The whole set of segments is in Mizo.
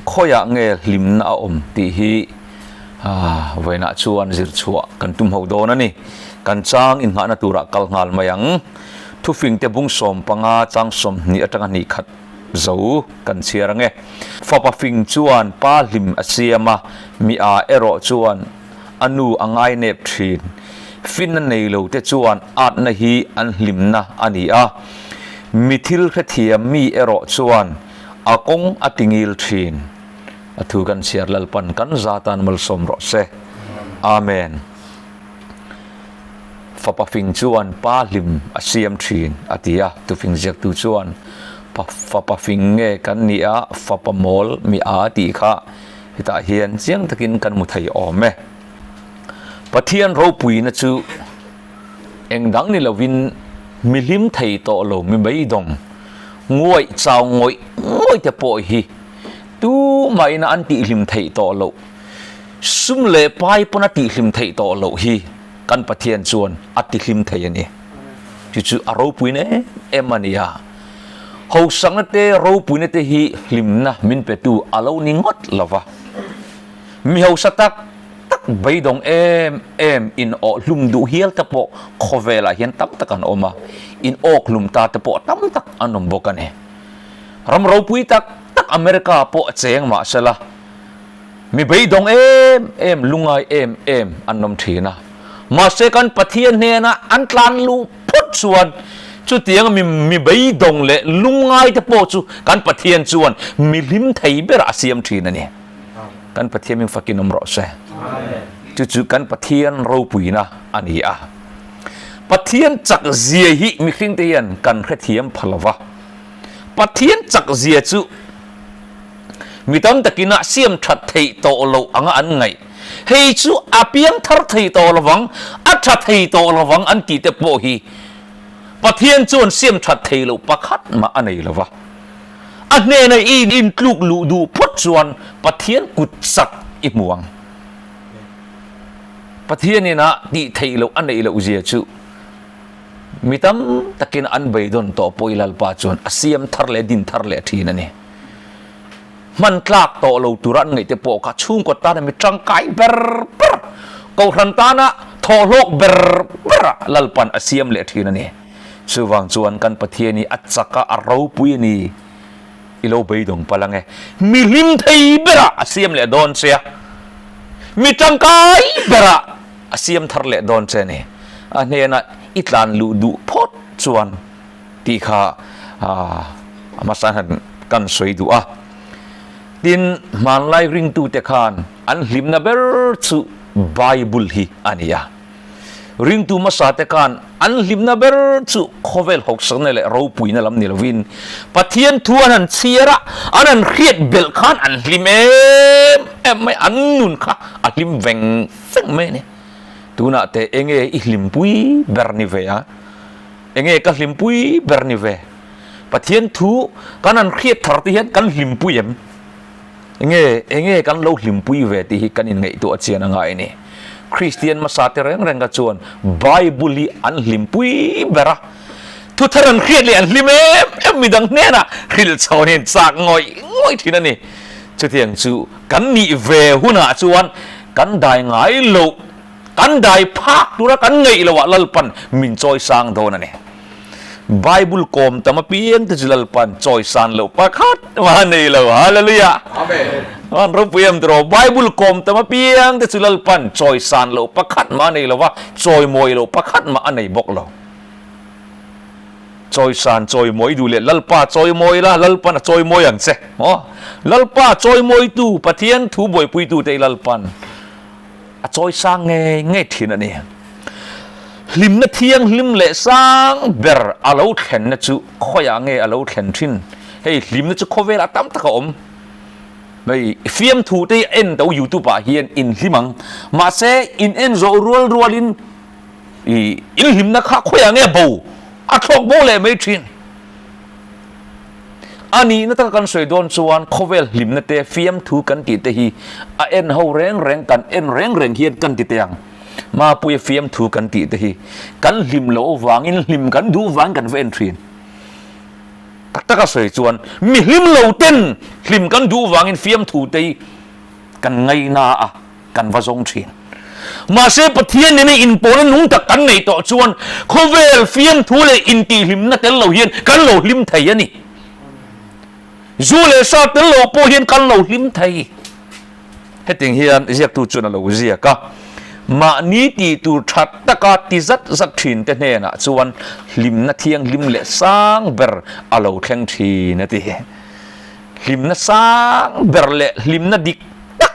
Khawiah nge hlimna a awm tih hi vawiinah chuan zir chhuah kan tum ho dawn a ni. Kan chang inngahna turah kal nghal mai ang. Thufingte bung 15 chang 20 atanga hnih khat zo kan chhiar ang e. Fapa fing chuan pa hlim a siam a, mi a erawh chuan a nu a ngainep thin. Finna nei lo te chuan atna hi an hlimna a ni a, mi thil hrethiam mi erawh chuan a kawng a tingil thin. A thu kan chhiar Lalpan kan za tan malsawm rawh se. Amen. Fapa fing chuan pa hlim a siam thin a ti a, tufing ziaktu chuan fapa fing nge kan nih a, fapa mawl mi a tih kha hetah hian chiang takin kan hmu thei awm e. Pathian ropuina chu eng dang ni lovin mi hlim thei tawh lo mi beidawng nguaih chau ngawih ngawih te pawh hi tumahin an tihhlim theih tawh loh, sum leh pai pawn a tihhlim theih tawh loh hi kan Pathian chuan a tihlim thei a ni. Chu chu a ropuina em em a ni a. Hosakna te ropuina te hi hlimna min petu a lo ni ngawt lo va. Mi hausa tak tak beidawng em em in awh hlum duh hial te pawh khawvelah hian tam tak an awm a, in awk hlum ta te pawh tam tak an awm bawk a ni. Ram ropui tak tak America pawh a cheng mah sela, mi beidawng em em lungai em em an awm thin a. Mahse kan Pathian hnena an tlan luh phawt chuan chutiang mi mi beidawng leh lungai te pawh chu kan Pathian chuan mi hlim thei berah a siam thin a ni. Kan Pathian min fakin awm rawh se. Chu chu kan Pathian ropuina a ni a. Pathian chak zia hi mihring te hian kan hrethiam pha lova. Pathian chak zia chu mi tam takin a siam that theih tawh loh anga an ngaih. Hei chu a piang thar thei tawh lovang, a tha thei tawh lovang an tih te pawh hi Pathian chuan siam that thei loh pakhat mah a nei lova. A hnena i intluk luh duh phawt chuan Pathian kut chak i hmu ang. Pathianin a tih theih loh a neih loh zia chu mi tam takin an beidawn tawh pawh i Lalpa chuan a siam thar leh din thar leh thin a ni. Hman tlak tawh lo tura an ngaih te pawh kha chhungkaw tana mi tangkai ber ber, kohhran tana thawhhlawk ber berah Lalpan a siam leh thin a ni. Chuvang chuan kan Pathian hi a chak a, a ropui a ni. I lo beidawng palh ang e. Mi hlim thei berah a siam leh dawn che a, mi tangkai berah a siam thar leh dawn che a ni. A hnenah i tlan luh duh phawt chuan tih kha a hmasa han kan sawi duh a. Tin, hmanlai ringtute khan an hlimna ber chu Bible hi a ni a. Ringtu hmasa te khan an hlimna ber chu khawvel hawksakna leh ropuina lam ni lovin Pathian thu an han chhiar a, an han hriat belh khan an hlim em em mai, an nun kha a hlim veng veng mai a ni. Tunah te enge i hlimpui ber ni ve a? Enge ka hlimpui ber ni ve? Pathian thu kan han hriat thar te hian kan hlimpui em? Enge enge kan lo hlimpui ve tih hi kan inngaihtuah chian a ngai a ni. Kristian hmasa te reng reng kha chuan Bible hi an hlimpui ber a, thuthar an hriat leh an hlim em em midang hnenah hrilh chhawn hian chak ngawih ngawih thin a ni. Chutiang chu kan nih ve hunah chuan kan dai ngai loh, kan dai phak tura kan ngaih loh ah Lalpan min chawi sang dawn a ni. Bible kawm tam apiang te chu Lalpan chawi san loh pakhat mah a nei lo. Hallelujah! Amen. An ropui em tiraw? Bible kawm tam apiang te chu Lalpan chawi san loh pakhat mah a nei lo va, chawi mawi loh pakhat mah a nei bawk lo. Chawi san chawi mawi duh leh Lalpa chawi mawi la, Lalpan a chawi mawi ang che. Maw? Lalpa chawi mawitu, Pathian thu buaipuitu te hi Lalpan a chawi sang ngei ngei thin a ni. Hlimna thianghlim leh sang ber a lo thlenna chu khawiah nge a lo thlen thin? Hei hlimna chu khawvelah tam tak a awm. Hei fiamthu te hi en to youtube ah hian in hlim ang. Mahse in en zawh rual rualin i in hlimna kha khawiah nge bo? A thlawk bo leh mai thin. A nihna taka kan sawi dawn chuan khawvel hlimna te, fiamthu kan tih te hi a en ho reng reng, kan en reng reng hian kan ti teh ang. Mapuia fiamthu kan tih te hi kan hlim loh vangin hlim kan duh vangin kan va en thin. Tak taka sawi chuan mi hlim lo ten hlim kan duh vangin fiamthu te hi kan ngaina a, kan va zawng thin. Mahse Pathian nena inpawhna nung tak kan neih tawh chuan khawvel fiamthu leh intihhlimna tel lo hian kan lo hlim thei a ni. Zu leh sa tel lo pawh hian kan lo hlim thei. Hetiang hian ziaktu chuan a lo ziak a, Mahni tih tur tha taka ti zat zat thin te hnenah chuan hlimna thianghlim leh sang ber a lo thleng thin a ti. Hlimna sang ber leh hlimna dik tak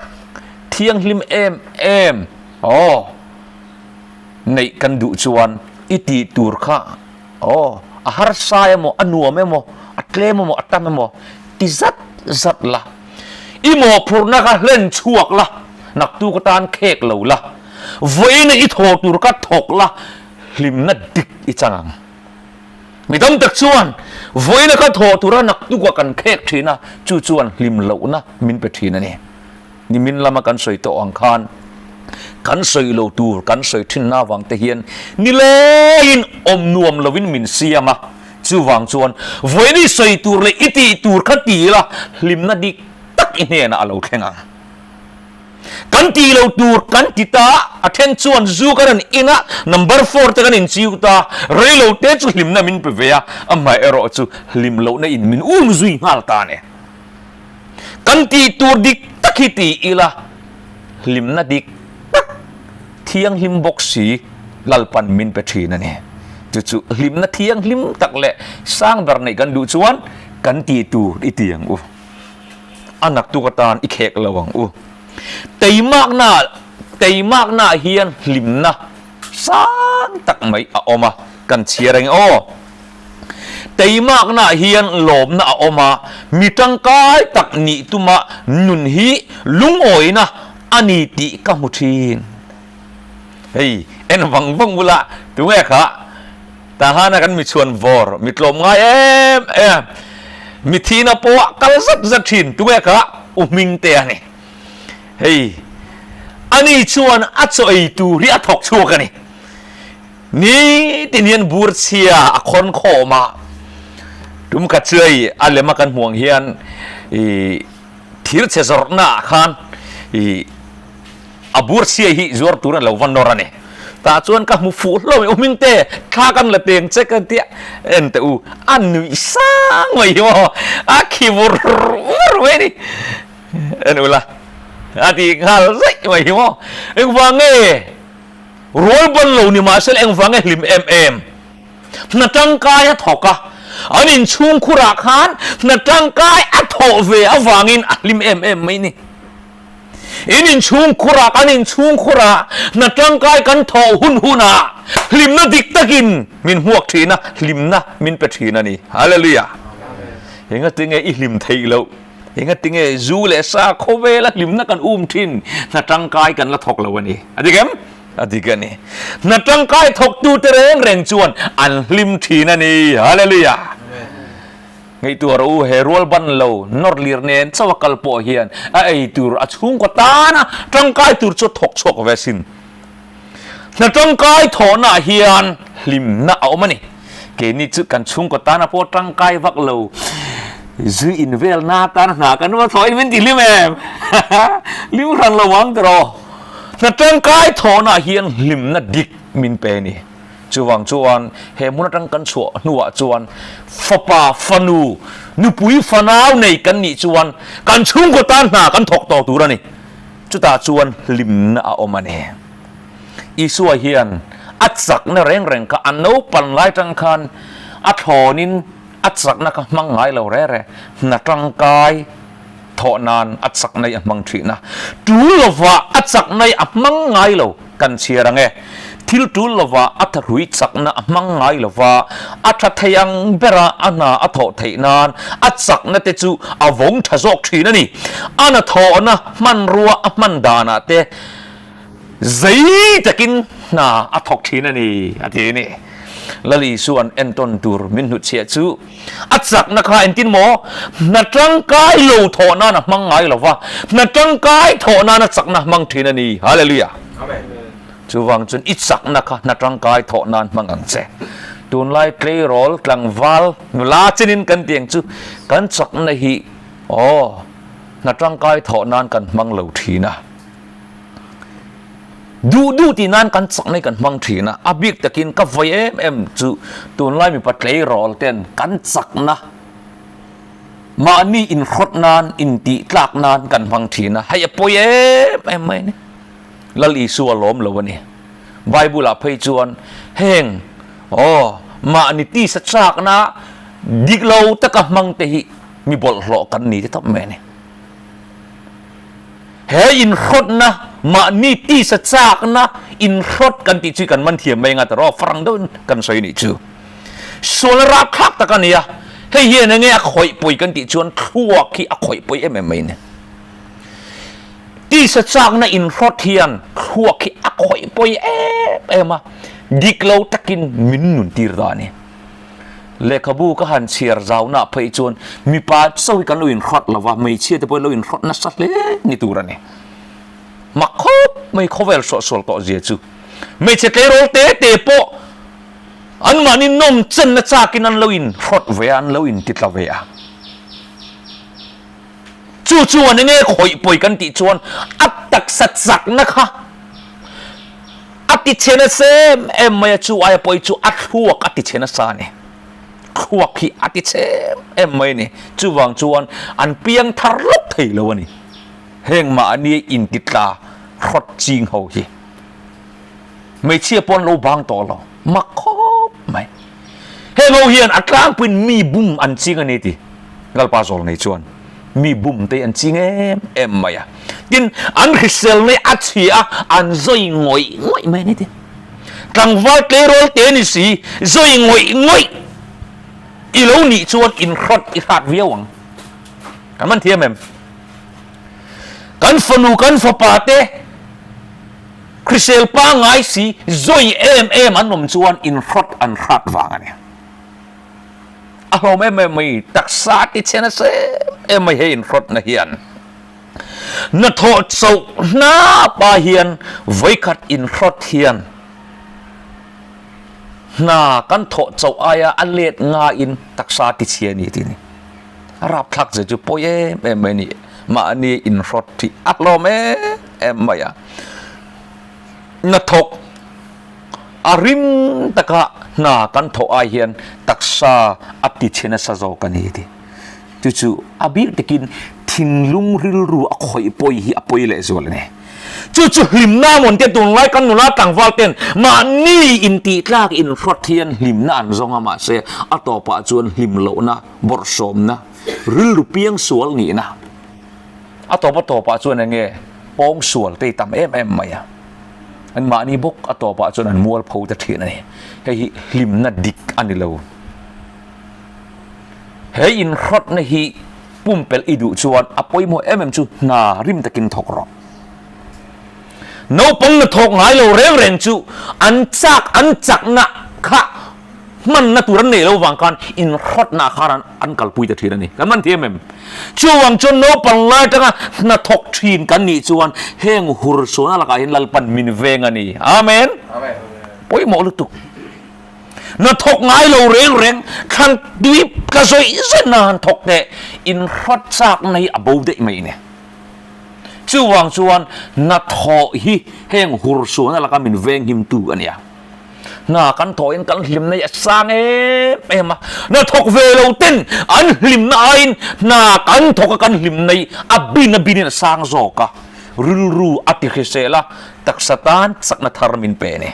thianghlim em em aw neih kan duh chuan i tih tur kha Aw, a harsa emaw, a nuam emaw, a tlem emaw, a tam emaw ti zat zat la. I mawhphurhna kha hlen chhuak la, naktuk atan khek lo la, vawiina i thaw tur kha thawk la, hlimna dik i chang ang. Mi tam tak chuan vawiina kha thaw tura naktuka kan khek thin a, chu chuan hlim lohna min pe thin a ni. Nimin lama kan sawi tawh ang khan kan sawi lo tur kan sawi thinna avang te hian nilaiin awm nuam lovin min siam a, chuvang chuan vawiin i sawi tur leh i tih tur kha ti ila hlimna dik tak i hnenah a lo thleng ang. Kan tih lo tur kan ti ta, a then chuan zu kan rawn in a, number four te kan inchiu ta, rei lo te chu hlimna min pe ve a, amaherawh chu hlim lohna in min um zui nghal ta a ni. Kan tih tur dik tak hi ti ila, hlimna dik tak, thianghlim bawk si Lalpan min pe thin a ni. Chu chu hlimna thianghlim tak leh sang ber neih kan duh chuan kan tih tur i ti ang u. A naktuk atan i khek lo ang u. Teimakna Teimakna hian hlimna sang tak mai a awm a, kan chhiar ang e aw. Teimaknaah hian lawmna a awm a, mi tangkai tak nih tuma nun hi lungawina a ni tih ka hmu thin. Hei, en vang vang bula tunge kha Tahana kan mi chhuan vawr, mi tlawm ngai em em, mi thihna pawh kal zat zat thin tunge kha U Hmingte a ni. Hei, ani chuan a chaw ei tur hi a thawk chhuak a ni. Nitin hian bur chhia a khawn khawm a, tum khat chu hei a lem a kan hmuh ang hian ih thir chhe zawrhna ah khan ih a bur chhia hi zuar tur a lo va nawr a ni. Tah chuan ka hmu fuh hlawm e, u Hmingte thla kan la peng che ka tia en teh u, a nuih sang mai hi maw, a khi vur vur mai a ni. En ula a ti nghal zaih mai hi maw, engvang nge? Rual ban lo ni mahse engvang nge hlim em em? Hna tangkai a thawk a, an inchhungkhurah khan hna tangkai a thawh ve avangin a hlim em em mai ni. In inchhungkhurah kan inchhungkhurah hna tangkai kan thawh hun hunah hlimna dik takin min hmuak thin a, hlimna min pe thin a ni. Hallelujah! Engatinge i hlim theih loh? Engatinge zu leh sa khawvela hlimna kan um thin? Hna tangkai kan la thawk lo a ni. A dik em? A dik a ni. Hna tangkai thawktute reng reng chuan an hlim thin a ni. Hallelujah! Ngaihtuah rawh u, he rual ban lo nawr lir nen chauh a kal pawh hian a ei tur a chhungkaw tana tangkai tur chu a thawk chhuak ve asin. Hna tangkai thawhnaah hian hlimna a awm a ni. Keini chu kan chhungkaw tana pawh tangkai vak lo, zu invelna atana hna kan va thawhin min ti hlim em? Hlim hran lo ang tiraw? Hna tangkai thawhnaah hian hlimna dik min pe a ni. Chuvang chuan he hmun atang kan chhuah hnuah chuan fapa, fanu, nupui, fanau nei kan nih chuan kan chhungkaw tan hna kan thawk tawh tur a ni. Chutah chuan hlimna a awm a ni. Isua hian a chakna reng reng kha a naupan lai tang khan a thlawnin a chakna kha hmang ngai lo re re, hna tangkai thawh nan a chakna hi a hmang thin a. Tul lovah a chakna hi a hmang ngai lo kan chhiar ang e. Thil tul lovah a thahrui chakna a hmang ngai lo va, a tha thei ang bera a hna a thawh theih nan a chakna te chu a vawng tha zawk thin a ni. A hnathawhna hmanrua a hman danah te zei takin hna a thawk thin a ni, a ti a ni. Lal Isua'n entawn tur min hnutchhiah chu a chakna kha engtin maw? Hna tangkai lo thawh nan a hmang ngai lo va, hna tangkai thawh nan a chakna a hmang thin a ni. Hallelujah! Chuvang chuan i chakna kha hna tangkai thawh nan hmang ang che. Tunlai tleirawl tlangval nula chenin kan tih ang chu kan chakna hi aw hna tangkai thawh nan kan hmang lo thin a. Duh duh tih nan kan chakna hi kan hmang thin a, a bik takin ka vawi em em chu tunlai mipa tleirawl ten kan chakna mahni inhrawt nan intih tlak nan kan hmang thin a, hei a pawi em em mai a ni. Lal Isua lawm lo a ni. Bible ah phei chuan heng aw mahni tisa chakna dik lo taka hmang te hi mi bawlhhlawh kan ni te tawp mai a ni. He inhrawtna mahni tisa chakna inhrawt kan tih chu kan man thiam mai anga ta rawh farang deuhin kan sawi nih chu. Sualna rapthlak tak a ni a, hei hian enge a khawih pawi kan tih chuan thluak hi a khawih pawi em em mai a ni. Tisa chakna inhrawt hian thluak hi a khawih pawi em em a, dik lo takin min nun tir ta a ni. Lehkhabu ka han chhiar zauna phei chuan mipa chauh hi kan lo inhrawt lo va, hmeichhia te pawh hi lo inhrawt nasa hle ni tur a ni. Mak khawp mai khawvel hrawhsual tawh zia chu. Hmeichhe tleirawl te te pawh anmahni nawm chenna chakin an lo inhrawt ve a, an lo intitla ve a. Chu chuan enge khawih pawi kan tih chuan a taksa chakna kha a ti chhe nasa em em mai a, chu aia pawi chu a thluak a ti chhe nasa a ni. Thluak hi a ti chhe em em mai a ni. Chuvang chuan an piang thar lawk thei lo a ni. Heng mahni intitla hrawt ching ho hi. Hmeichhia pawh an lo bang tawh lo. Mak khawp mai. Heng ho hian a tlangpuiin mi bum an ching a ni ti Lalpa zawl nei chuan mi bum te an ching em em mai a. Tin, an hrisel nei a chhia a, an zawi ngawih ngawih mai a ni ti. Tlangval tleirawl te ni si, zawi ngawih ngawih i lo nih chuan inhrawt i hrat viau ang. Kan man thiam em? Kan fanu kan fapa te Hrisel pangngai si zawi em em an awm chuan inhrawt an hrat vang a ni. A hlawm em em mai, taksa ti chhe nasa em em mai he inhrawtna hian. Hnathawh chauh hnapa hian vawikhat inhrawt hian hna kan thawh chauh aia a let ngaiin taksa ti chhia a ni tih a ni. A rapthlak zia chu pawi em em mai a ni. Mahni inhrawt hi a hlawm em em mai a. Hnathawk a rim taka hna kan thawh ai hian taksa a ti chhe nasa zawk a ni tih. Chu chu a bik takin thinlung rilru a khawih pawi hi a pawi lehzual a ni. Chu chu hlimna mawn te tunlai kan nula tlangval ten mahni intihtlak inhrawt hian hlimna an zawng a mahse a tawpah chuan hlim lohna bawrhsawmna rilru piang sual nihna a tawp a tawpah chuan enge pawng sual te tam em em mai a an mahni bawk a tawpah chuan an mualpho ta thin a ni. Hei hi hlimna dik a ni lo. He inhrawtna hi pumpelh i duh chuan a pawimawh em em chu hna rim takin thawk rawh. Naupang na thawk ngai lo reng reng chu an chak an chakna kha hmanna tur an neih lo vang khan inhrawtna khan an an kalpui ta thin a ni. Kan man thiam em? Chuvang chuan naupang lai atanga hna thawk thin kan nih chuan heng hur sualna lakah hian Lalpan min veng a ni. Amen. Pawimawh lutuk. Na thawk ngai lo reng reng thlan tui ka zawih zawih na han thawk teh inhrawt chakna hi a bo daih mai ni. Chuvang chuan hna thawh hi heng hur sualna laka min venghimtu a nia. Hna kan thawhin kan hlimna hi a sang em em a, hna thawk ve lo ten an hlimna aiin hna kan thawk a kan hlimna hi a bin a binin a sang zawk a, rilru a ti hrisel a, taksa tan chakna thar min pe a ni.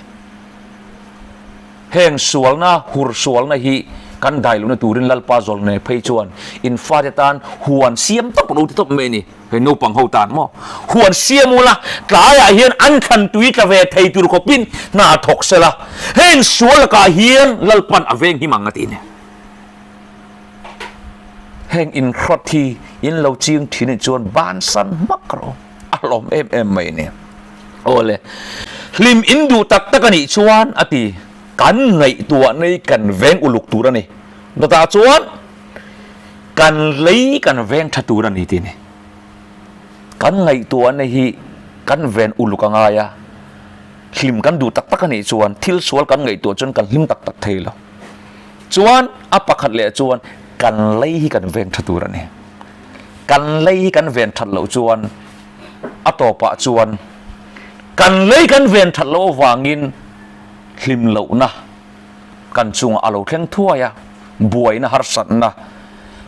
Heng sualna, hur sualna hi kan dai lohna turin Lalpa zawlnei phei chuan in fate tan huan siam tawp lo ti tawp mai a ni. Hei naupang ho tan maw? Huan siam ula, tlaiah hian an thlan tui tla ve thei tur khawpin hna thawk sela, heng sual lakah hian Lalpan a veng him ang a ti a ni. Heng inhrawt hi in lo ching thin anih chuan bansan hmak rawh a hlawm em em mai a ni. Awle, hlim in duh tak tak a nih chuan a ti, kan ngaihtuah nei kan veng uluk tur a ni. Dawtah chuan kan lei kan veng tha tur a ni tih a ni. Kan ngaihtuahna hi kan ven uluk a ngai a, hlim kan duh tak tak a nih chuan thil sual kan ngaihtuah chuan kan hlim tak tak thei lo. Chuan a pakhat leh chuan kan lei hi kan veng tha tur a ni. Kan lei hi kan ven that loh chuan a tawpah chuan kan lei kan ven that loh avangin hlim lohna kan chungah a lo thleng thuai a, buaina harsatna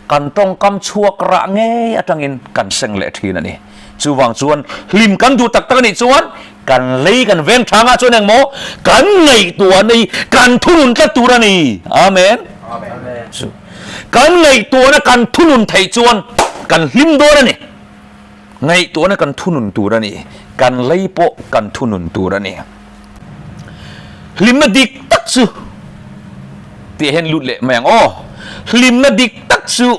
kan tawngkam chhuak rah ngei atangin kan seng leh thin a ni. Chuvang chuan hlim kan duh tak tak a nih chuan kan lei kan veng tha ngah chuan engmaw kan ngaihtuahna hi kan thunun tlat tur a ni. Amen. Chu kan ngaihtuahna kan thunun theih chuan kan hlim dawn a ni. Ngaihtuahna kan thunun tur a ni. Kan lei pawh kan thunun tur a ni. Hlimna dik tak chu tih hian lut leh mai ang aw. Hlimna dik tak chu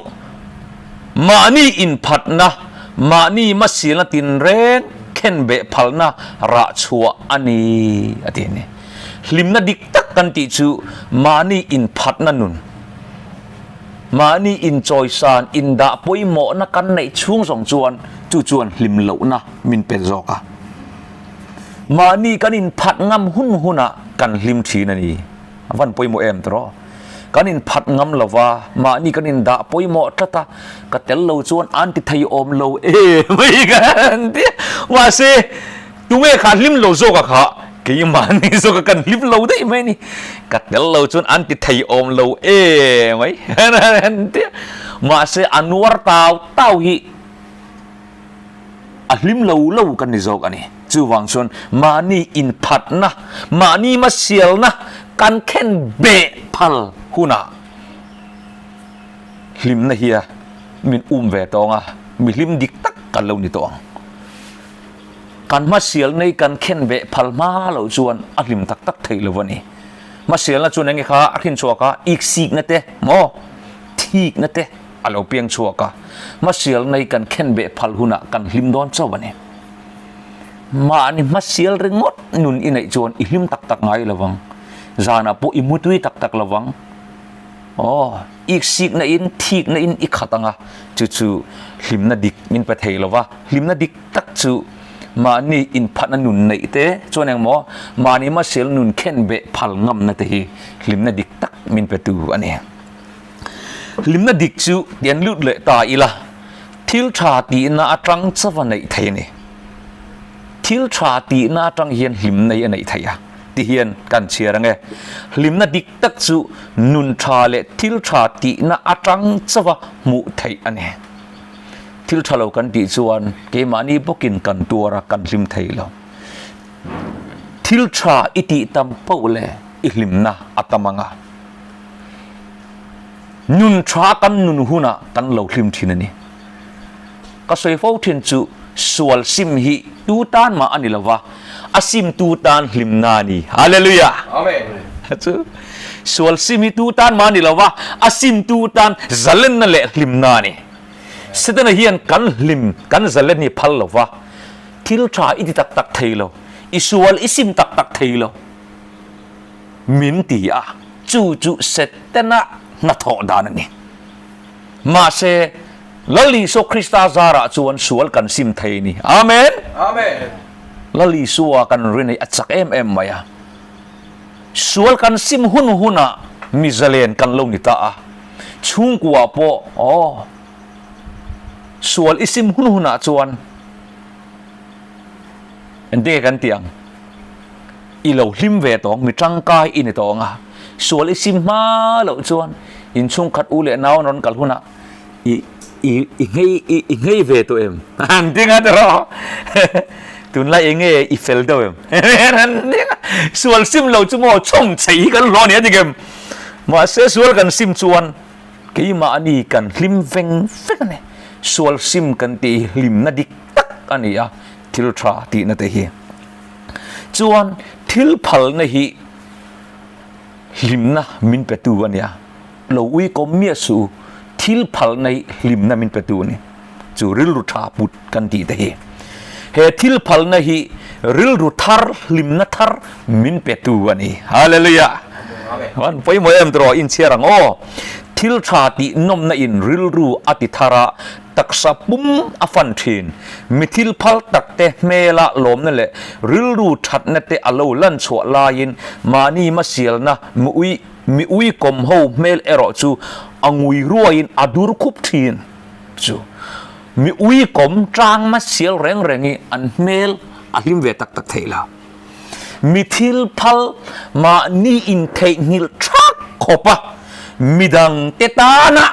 mahni inphatna, mahni hmasilna tinreng khenbeh phalna rah chhuah a ni a ti a ni. Hlimna dik tak kan tih chu mahni inphatna nun, mahni inchawisan, indah pawimawhna kan neih chhung zawng chuan chu chuan hlim lohna min pe zawk a. Mahni kan inphat ngam hun hunah kan hlim thin a ni. A van pawimawh em tawh. Kan inphat ngam lo va, mahni kan indah pawimawh tlat a, ka tel lo chuan an ti thei awm lo em mai kan ti a. Mahse, tunge kha hlim lo zawk a kha? Keimahni zawk a kan hlim lo daih mai a ni. Ka tel lo chuan an ti thei awm lo em mai kan ti a. Mahse, a nuar tau tau hi. A hlim lo lo kan ni zawk a ni. Chuvang chuan mahni inphatna, mahni hmasialna kan khen beh phal hunah hlimna hia min um ve tawng a, mi hlim dik tak kan lo ni tawh ang. Kan hmasialna hi kan khen beh phal hma loh chuan a hlim tak tak theih lo a ni. Hmasialna chuan enge kha a hrin chhuak a, iksikna te maw, thikna te, A lo piang chhuak a, hmasial nei kan khen beh phal hunah kan hlim dawn chauh a ni. Mahni hmasial ringawt nun i neih chuan i hlim tak tak ngai lo vang. Zanah pawh i mutui tak tak lo vang. Aw, iksikna in, thikna in i khat ang a, chu chu hlimna dik min pe thei lo va. Hlimna dik tak chu mahni inphatna nun neih te chuan engmaw mahni hmasial nun khen beh phal ngamna te hi hlimna dik tak min petu a ni. Hlimna dik chu tian lut leh ta ila, thil tha tihna atang chauh a neih thei a ni. Thil tha tihna atang hian hlimna hi a neih theih a, ti hian kan chhiar ang e. Hlimna dik tak chu nun tha leh thil tha tihna atang chauh a hmuh theih a ni. Thil tha lo kan tih chuan keimahni bawkin kan tuar a, kan hlim thei lo. Thil tha i tih tam poh leh i hlimna a tam ang a. Nun tha kan nun hunah kan lo hlim thin a ni. Ka sawi fo thin chu sual sim hi tu tan mah a ni lo va, a sim tu tan hlimna a ni. Hallelujah! Amen. Chu sual sim hi tu tan mah a ni lo va, a sim tu tan zalenna leh hlimna a ni. Setana hian kan hlim, kan zalen hi phal lo va, thil tha i ti tak tak thei lo, i sual i sim tak tak thei lo. Min ti a, chu chu Setana hnathawh dan a ni. Mahse, Lal Isua Krista zarah chuan sual kan sim thei a ni. Amen! Amen! Lal Isua kan rin hi a chak em em mai a. Sual kan sim hun hunah mi zalen kan lo ni ta a. Chhungkua pawh, aw, sual i sim hun hunah chuan engtin nge kan tih ang? I lo hlim ve tawng, mi tangkai i ni tawng a, sual i sim hma loh chuan inchhungkhat u leh nau an rawn kal hunah i i i nghei i i nghei ve tawh em? An ti nga tawh tunlai eng nge i fel deuh em? An ti nga, sual sim lo chu maw chawm chei hi kan hlawh a ni a ti kem? Mahse sual kan sim chuan keimahni kan hlim veng vek a ni, sual sim kan tih hi hlimna dik tak a ni a, thil tha tihna te hi. Chuan thil phalna hi hlimna min petu a nia, lo ui kawm miah suh u, thil phalna hi hlimna min petu a ni. Chu rilru tha put kan tih te hi. He thil phalna hi rilru thar, hlimna thar min petu a ni. Hallelujah! An pawimawh em tawh inchhiar ang aw. Thil tha tih nawmna in rilru a ti thar a, Taksa pum a fan thin. Mi thil phal tak te hmela lawmna leh rilru thatna te a lo lan chhuah laiin mahni hmasialna mi ui Mi uikawm ho hmel erawh chu a ngui ruaiin a dur khup thin. Chu mi uikawm tang masial reng reng hi an hmel a hlim ve tak tak thei lo. Mi thil phal mahni intheihnghilh thak khawp a, midang te tana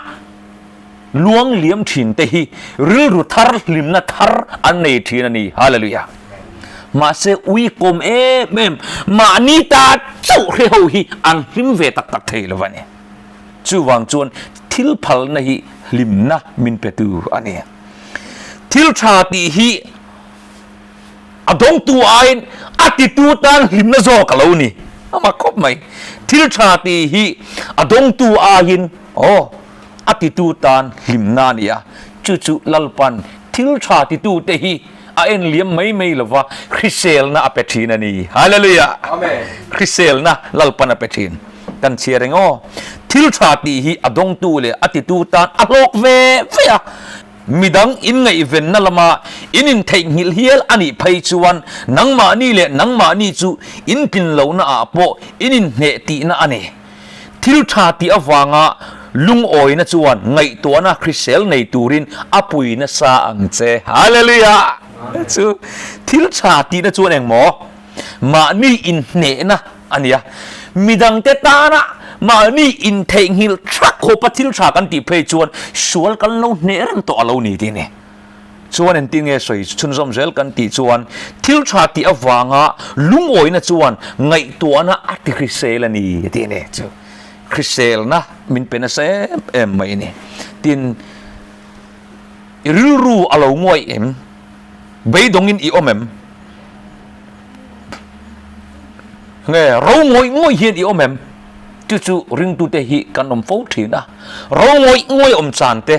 luang liam thin te hi rilru thar hlimna thar an nei thin a ni. Hallelujah! Mahse uikawm em em mahni ta chauh hre ho hi an hlim ve tak tak thei lo a ni. Chuvang chuan thil phalna hi hlimna min petu a ni. Thil tha tih hi a dawngtu aiin a titu tan hlimna zawk a lo ni. A mak khawp mai. Thil tha tih hi a dawngtu aiin aw a titu tan hlimna a ni a. Chu chu Lalpan thil tha titute hi a en liam mai mai lova hriselna a pe thin a ni. Hallelujah! Hriselna Lalpan a pe thin. Kan chhiar eng aw. Thil tha tih hi a dawngtu leh a titu tan a hlawk ve ve a. Midang inngaihvenna lama in intheihnghilh hial a nih phei chuan nangmahni leh nangmahni chu in tlin lohna ah pawh in inhneh tihna a ni. Thil tha tih avanga lungawina chuan ngaihtuahna hrisel nei turin a pui nasa ang che. Hallelujah! Chu thil tha tihna chuan engmaw? Mahni inhnehna a nia. Midangte tana mahni intheihnghilh thak khawpa thil tha kan tih phei chuan sual kan lo hneh reng tawh a lo ni tih a ni. Chuan engtin nge sawi chhunzawm zel kan tih chuan thil tha tih avanga lungawina chuan ngaihtuahna a ti hrisel a ni tih a ni. Chu hriselna min pe nasa em em mai a ni. Tin, i rilru a lo nguai em? Beidawngin i awm em? Nge ro ngawih ngawih hian i awm em? Chu chu ringtute hi kan awm fo thin a. Ro ngawih ngawih awm chan te,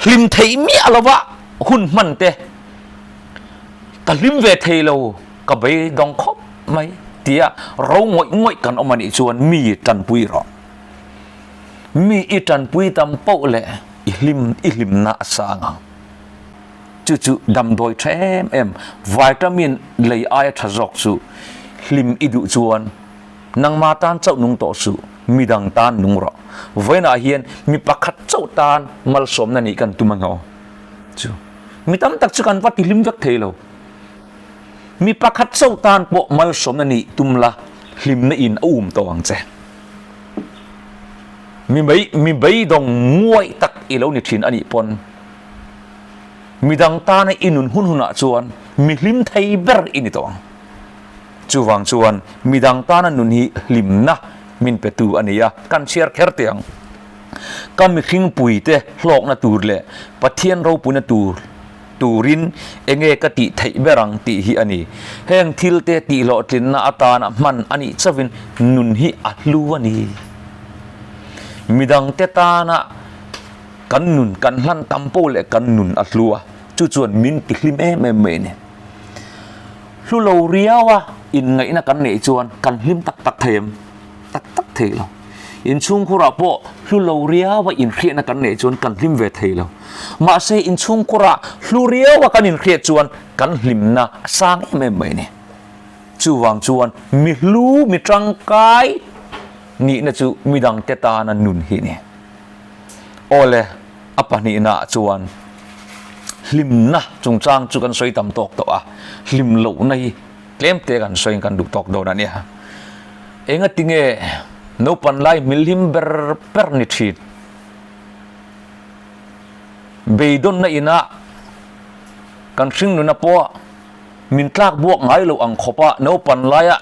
hlim theih miah lova hun hman te, ka hlim ve thei lo, ka beidawng khawp mai tia ro ngawih ngawih kan awm a nih chuan mi tanpui rawh. Mi i tanpui tam poh leh i hlim i hlimna a sang ang. Chu chu damdawi tha em em, vitamin lei aia tha zawk chu hlim i duh chuan nangma tan chauh nung tawh suh, midang tan nung rawh. Vawiinah hian mi pakhat chauh tan malsawmna nih kan tum angaw? Chu mi tam tak chu kan va tihlim vek thei lo. Mi pakhat chauh tan pawh malsawmna nih tum la, hlimna in a um tawh ang che. Mi mei mi beidawng nguai tak i lo ni thin a nih pawn midang tana i nun hun hunah chuan mi hlim thei ber i ni tawh ang. Chuvang chuan midang tana nun hi hlimna min petu a ni a, kan chhiar kher teh ang. Ka mihringpuite hlawkna tur leh Pathian ropuina tur turin enge ka tih theih ber ang tih hi a ni. Heng thilte tihhlawhtlinna atana hman a nih chauhin nun hi a hlu a ni. Midangte tana kan nun kan hlan tam pawh leh kan nun a hlu a, chu chuan min tihlim em em mai a ni. Hlu lo riau a inngaihna kan neih chuan kan hlim tak tak thei em? Tak tak thei lo. Inchhungkhurah pawh hlu lo riau a inhriatna kan neih chuan kan hlim ve thei lo. Mahse inchhungkhurah hlu riau a kan inhriat chuan kan hlimna a sang em em mai a ni. Chuvang chuan mi hlu, mi tangkai nihna chu midangte tana nun hi a ni. Awle, a pahnihnaah chuan hlimna chungchang chu kan sawi tam tawk tawh a, hlim lohna hi tlem te kan sawiin kan duh tawk dawn a nia. Engati nge naupan lai hmilhim ber ber ni thin? Beidawnna inah kan hringnuna pawh min tlak buak ngai lo ang khawpa naupan laia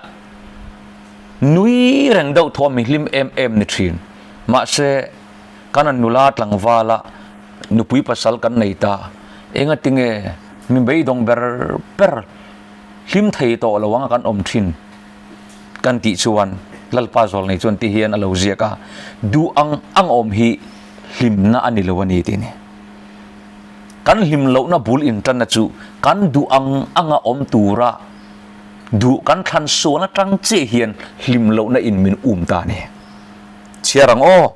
nui reng deuh thaw mi hlim em em ni thin. Mahse, kan an nula tlangvala nupui pasal kan nei ta. Engati nge mi beidawng ber ber hlim thei tawh lo anga kan awm thin kan tih chuan Lalpa Zawlnei chuan ti hian a lo ziak a, duh ang ang awm hi hlimna a ni lo a ni tih a ni. Kan hlim lohna bul intanna chu kan duh ang anga awm tura duh kan thlan sual atang chiah hian hlim lohna in min um ta a ni. Chhiar ang aw.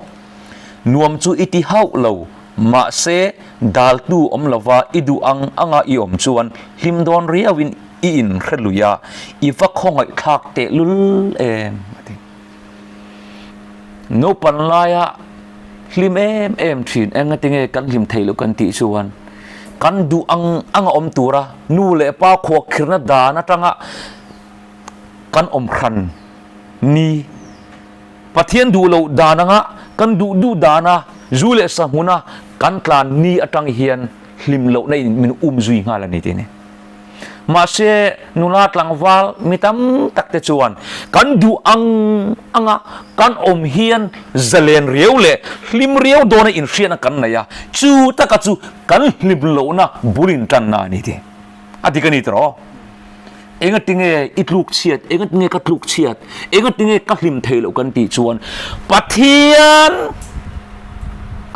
Nuam chu i ti hauh lo, mahse daltu awm lova i duh ang anga i awm chuan hlim dawn riauin i inhre lui a, i va khawngaihthlak tehlul em a ti. Naupan laia hlim em em thin engati nge kan hlim theih loh kan tih chuan kan duh ang anga awm tura nu leh pa khuakhirna dan atanga kan awm hran ni. Pathian duh loh dan anga kan duh duh dana zu leh sa hmuna kan tlan ni atang hian hlim lohna in min um zui nghal a ni tih a ni. Mahse nula tlangval mi tam tak te chuan kan duh ang anga kan awm hian zalen riau leh hlim riau dawna inhriatna kan nei a, chu taka chu kan hlim lohna bul intanna a ni tih a dik a ni tawh. Engatinge i tluk chhiat? Engatinge ka tluk chhiat? Engatinge ka hlim thei loh kan tih chuan Pathian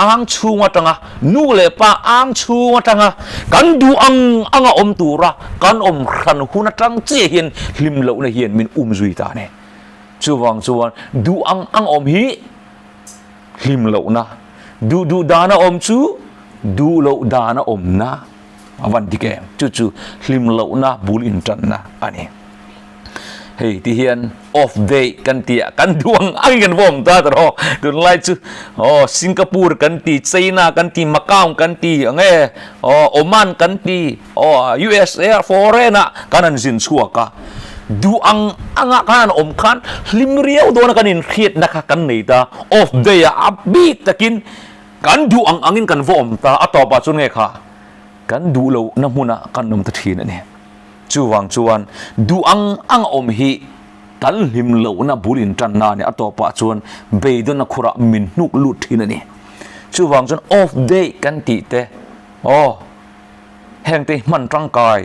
ang chhung atanga nu leh pa ang chhung atanga kan duh ang anga awm tura kan awm hran hun atang chiah hian hlim lohna hian min um zui ta a ni. Chuvang chuan duh ang ang awm hi hlim lohna, duh duh dana awm chu duh loh dana awmna. A van dik em? Chu chu hlim lohna bul intanna a ni. Hei ti hian off day kan ti a, kan duh ang angin kan va awm ta ta rawh. Tunlai chu aw Singapore kan ti, China kan ti, Macau kan ti ang e, aw Oman kan ti, aw USA foreign ah kan han zin chhuak a. Duh ang anga kan han awm khan hlim riau dawna kan inhriatna kha kan nei ta. Off day ah a bik takin Kan duh ang angin kan va awm ta, a tawpah chuan nge kha kan duh lohna hmunah kan awm ta thin a ni. Chuvang chuan duh ang ang awm hi kan hlim lohna bul intanna a ni, a tawpah chuan beidawnna khurah min hnuk lut thin a ni. Chuvang chuan off day kan tih te, aw hengte hi hman tangkai.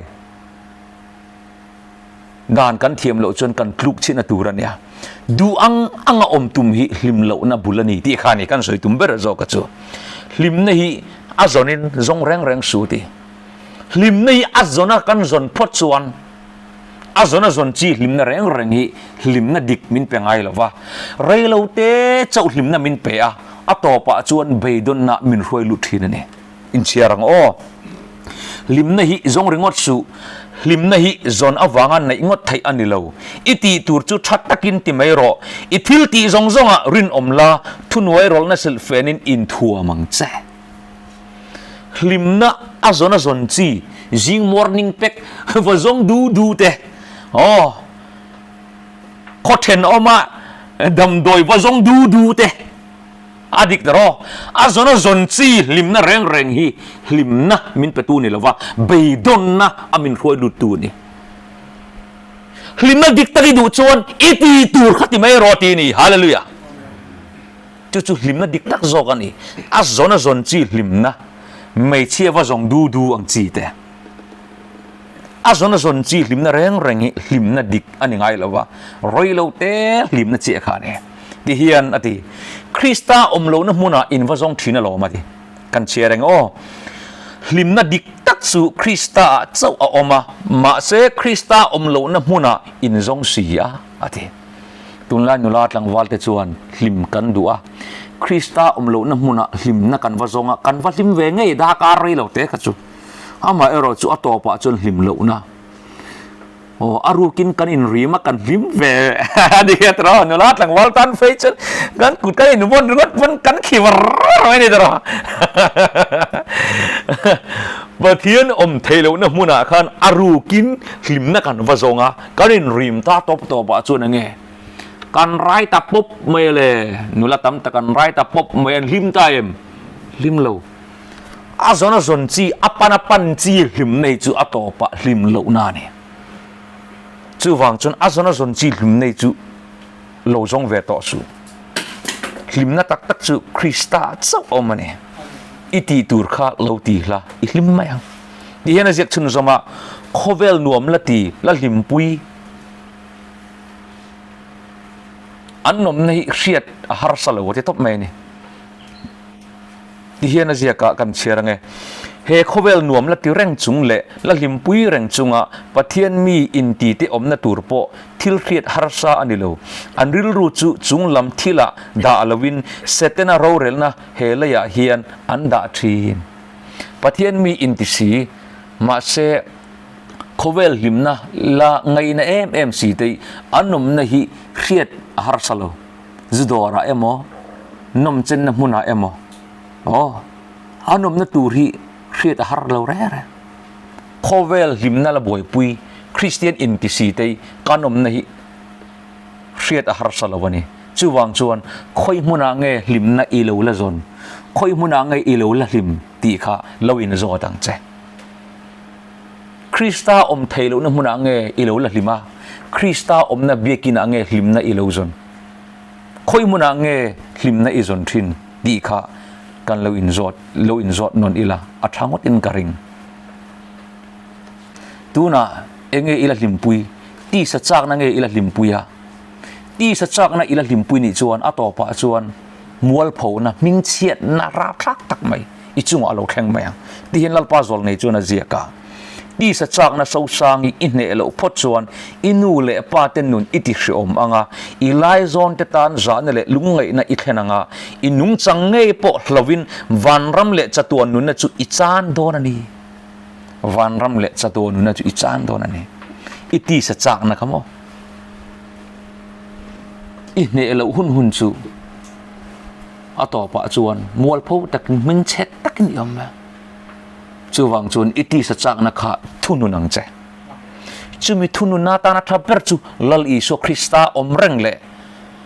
Dan kan thiam loh chuan kan tluk chhina tur a nia. Duh ang anga awm tum hi hlim lohna bul a ni tih kha ni kan sawi tum ber zawk a chu. Hlimna hi a zawnin zawng reng reng su ti. Hlimna hi a zawna kan zawn phawt chuan a zawna zawn chi hlimna reng reng hi hlimna dik min pe ngai lo va. Reilo te chauh hlimna min pe a, a tawpah chuan beidawnna min hruai lut thin a ni. Inchhiar ang aw. Hlimna hi zawng ringawt suh. Hlimna hi zawn avanga neih ngawt theih a ni lo. I tih tur chu tha takin ti mai rawh. I thil tih zawng zawngah rinawm la, thunuai rawlhna silhfenin inthuam ang che. Hlimna a zawn a zawn chi, zing morning pack va zawng du du te, aw, khaw thenawma damdawi va zawng du du te, A dik ta rawh. A zawn a zawn chi hlimna reng reng hi hlimna min petu ni lova, beidawnna a min hruai luttu a ni. Hlimna dik tak i duh chuan i ti tur kha ti mai rawh ti a ni. Hallelujah! Chu chu hlimna dik tak zawk a ni. A zawn a zawn chi hlimna, hmeichhia va zawng du du ang chi te. A zawn a zawn chi hlimna reng reng hi hlimna dik a ni ngai lova, rei lo te hlimna chiah kha a ni. Ti hian a ti, Krista awm lohna hmunah in va zawng thin alawm a ti. Kan chhiar eng aw. Hlimna dik tak chu Krista ah chauh a awm a, mahse Krista awm lohna hmunah in zawng si a, a ti. Tunlai nula tlangval te chuan hlim kan duh a, Krista awm lohna hmunah hlimna kan va zawng a, kan va hlim ve ngei dakar rei lo te kha chu. Amaherawh chu a tawpah chuan hlim lohna. Aw, a rukin kan inrim a, kan hlim ve a ni a tiraw, nula tlangval tan phei chuan kan kut kan invawn ringawt pawn kan khi var var mai a ni tiraw. Pathian awm theih lohna hmunah khan a rukin hlimna kan va zawng a, kan inrim ta tawp tawpah chuan eng nge kan rai ta pawp mai a le, nula tam tak an rai ta pawp mai, an hlim ta em? Hlim lo. A zawn a zawn chi, a pan a pan chi hlim nei chu a tawpah hlim lohna a ni. Chuvang chuan a zawn a zawn chi hlim nei chu lo zawng ve tawh suh. Hlimna tak tak chu Krista chauh awm a ni. I tih tur kha lo ti hla, i hlim mai ang. Ti hian a ziak chhunzawm a, khawvel nuam la ti, la hlimpui. An nawmna hi hriat a harsa lo a ti tawp mai a ni. Ti hian a ziakah kan chhiar ange. He khawvel nuam la ti reng chung leh la hlimpui reng chunga Pathian mi inti te awmna tur pawh thil hriat harsa a ni lo. An rilru chu chung lam thilah dah loin Setana rorelna he leiah hian an dah thin. Pathian mi inti si, mahse khawvel hlimna la ngaina em em si te an awmna hi hriat a harsa lo. Zu dawrah emaw. Nawmchenna hmunah emaw aw a nawmna tur hi hriat a har lo reng reng. Khawvel hlimna la buaipui Kristian intisi te kan awmna hi hriat a harsa lo a ni. Chuvang chuan khawi hmunah nge hlimna i lo la zawn, khawi hmunah nge i lo la hlim tih kha lo inzawt ang che. Krista awm thei lohna hmunah nge i lo la hlim a, Krista awmna biakinah nge hlimna i lo zawn? Khawi hmunah nge hlimna i zawn thin tih kha kan lo inzawt lo inzawt nawn ila a tha ngawtin ka ring. Tunah enge ila hlimpui? Tisa chakna nge ila hlimpui a? Tisa chakna ila hlimpui nih chuan a tawpah chuan mualphona hmingchhiatna rapthlak tak mai i chungah a lo thleng mai ang. Tihian Lalpa zawl nei chuan a ziak a, Tisa chakna sosang i i hneh loh phawt chuan i nu leh pa te nun i ti hreawm ang a, i laizawn te tan zahna leh lungngaihna i thlen ang a, i nungchang ngei pawh hlovin vanram leh chatuan nunna chu i chan dawn a ni. Vanram leh chatuan nunna chu i chan dawn a ni. I tisa chakna kha maw? I hneh loh hun hun chu a tawpah chuan mualpho takin hmingchhe takin i awm a. Chuvang chuan i tisa chakna kha thunun ang che. Chumi thunun atana tha ber chu Lal Isua Krista awm reng leh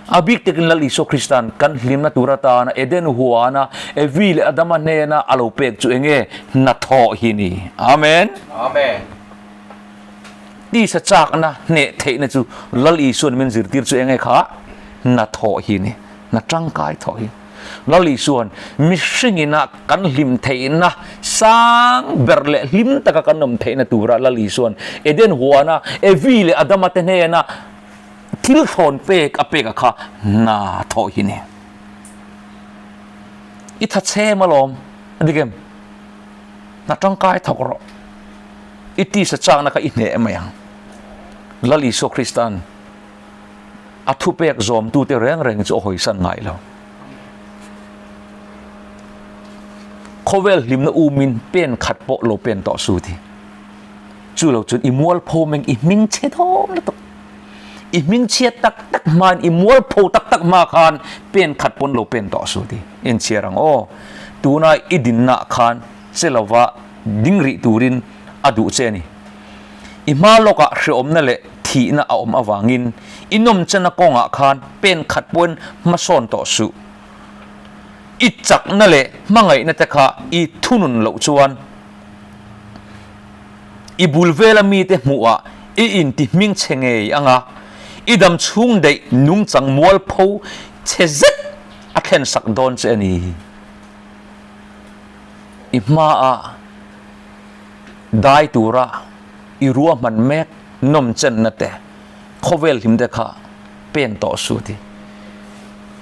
a bik takin Lal Isua Krista'n kan hlimna tur atana Eden huana Evi leh Adama hnena a lo pek chu enge hnathawh hi ni. Amen. Amen. Tisa chakna hneh theihna chu Lal Isua'n min zirtir chu enge kha hnathawh hi ni. Hna tangkai thawh hi. Lal Isua'n mihringina kan hlim theihna sang ber leh hlim taka kan awm theihna tura Lal Isua'n Eden huana Evi leh Adama te hnena thil thlawn pek a pek a kha hna thawh hi ni. I tha chhem alawm a dik em? Hna tangkai thawk rawh. I tisa chakna kha i hneh mai ang. Lal Isua Krista'n a thupek zawmtute reng reng chu a hawisan ngai lo. Khawvel hlimna umin pen khat pawh lo pen tawh su ti. Chu lo chuan i mualpho meng i hming chhe dawn lutuk. I hming chhiat tak tak hmain i mualpho tak tak hma khan pen khat pawn lo pen tawh su ti. Inchhiar ang aw. Tuna i dinna khan che lova ding rih turin a duh che a ni. I hma lawkah hreawmna leh thihna a awm avangin i nawmchana kawngah khan pen khat pawhin hmasawn tawh suh. I chakna leh hmangaihna te kha i thunun loh chuan i bul vela mite hmuhah i inti hmingchhe ngei ang a, i dam chhung daih nungchang mualpho chhe zet a thlensak dawn che a ni. I hmaah dai tura i ruahman mek nawmchenna te, khawvel hlim te kha pen tawh su ti.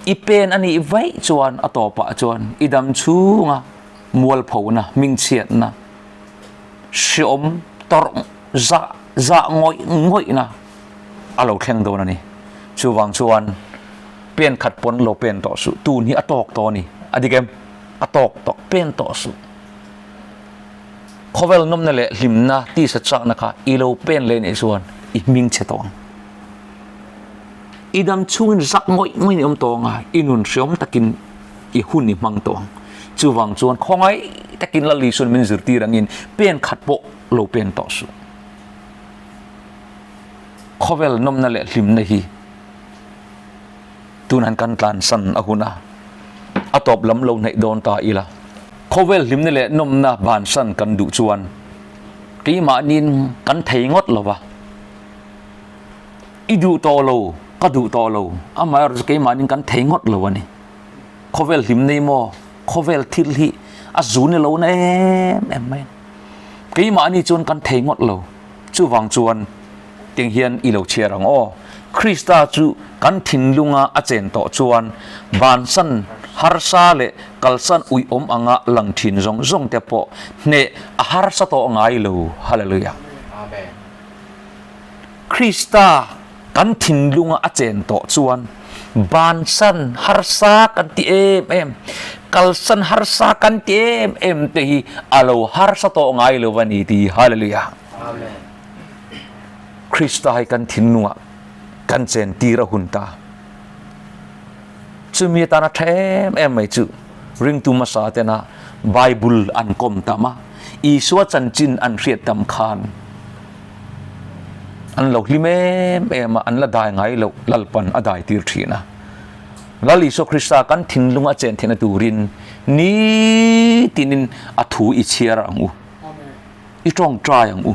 I pen a nih vaih chuan a tawpah chuan i dam chhunga mualphona, hmingchhiatna, hreawm tawrh zah zah ngawih ngawihna a lo thleng dawn a ni. Chuvang chuan pen khat pawn lo pen tawh suh, tun hi a tawk tawh a ni. A dik em? A tawk tawh, pen tawh suh. Khawvel nawmna leh hlimna tisa chakna kha i lo pen leh nih chuan i hming chhe tawh ang. I dam chhungin zak ngawih ngawih i awm tawh ang a, i nun hreawm takin i hun i hmang tawh ang. Chuvang chuan khawngaih takin Lal Isuan min zirtir angin pen khat pawh lo pen tawh suh. Khawvel nawmna leh hlimna hi Tunah kan tlansan a hun a, a tawp lam lo hnaih dawn ta ila. Khawvel hlimna leh nawmna bansan kan duh chuan keimahniin kan thei ngawt lo va. I duh tawh lo, ka duh tawh lo, amaherawhchu chu keimahniin kan thei ngawt lo a ni. Khawvel hlimna hi maw, khawvel thil hi a zun i lo na em em mai a ni. Keimahni chuan kan thei ngawt lo, chuvang chuan Tiang hian i lo chhiar ang aw. Krista chu kan thinlunga a chen tawh chuan bansan harsa leh kalsan uiawm anga lang thin zawng zawng te pawh hneh a harsa tawh ngai lo. Hallelujah. Amen. Krista kan thinlunga a chen tawh chuan bansan harsa kan ti em em, kalsan harsa kan ti em em te hi a lo harsa tawh ngai lo a ni ti. Hallelujah. Amen. Krista hi kan thinlungah kan chen tir a hun ta. Chumi atana tha em em mai chu ringtu hmasa tena Bible an kawm tam a, Isua chanchin an hriat tam khan an lo hlim em em a, an la dai ngai loh Lalpan a dai tir thin a. Lal Isua Krista kan thinlung a chen theihna turin nitinin a thu i chhiar ang u, i tawngtai ang u.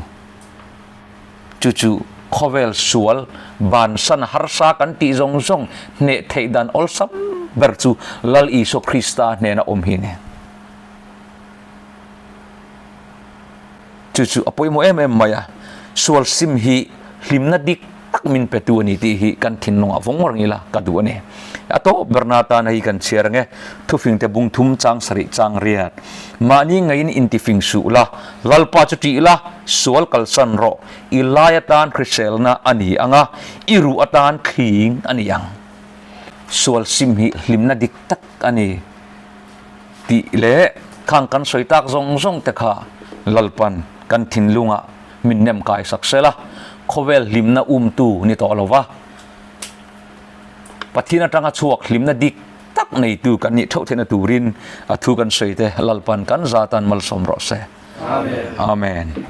Chu chu khawvel sual bansan harsa kan tih zawng zawng hneh theih dan awlsam ber chu Lal Isua Krista hnena awm hi a ni. Chu chu a pawimawh em em mai a, sual sim hi hlimna dik tak min petu a ni tih hi kan thinlungah vawng reng ila ka duh a ni. A tawp berna atana hi kan chhiar ang e, thufingte bung thum chang sarih chang riat. Mahni ngaiin intifing suh la, Lalpa chu ṭih la, sual kalsan rawh, i lai atan hriselna a ni ang a, i ruh atan thling a ni ang. Sual sim hi hlimna dik tak a ni tih leh khang kan sawi tak zawng zawng te kha Lalpan kan thinlungah min nem kai sak sel a, khawvel hlimna umtu ni tawh lo va, Pathian atanga chhuak hlimna dik tak neitu kan nih theuh theihna turin a thu kan sawi te Lalpan kan zatan malsawm rawh se. Amen. Amen.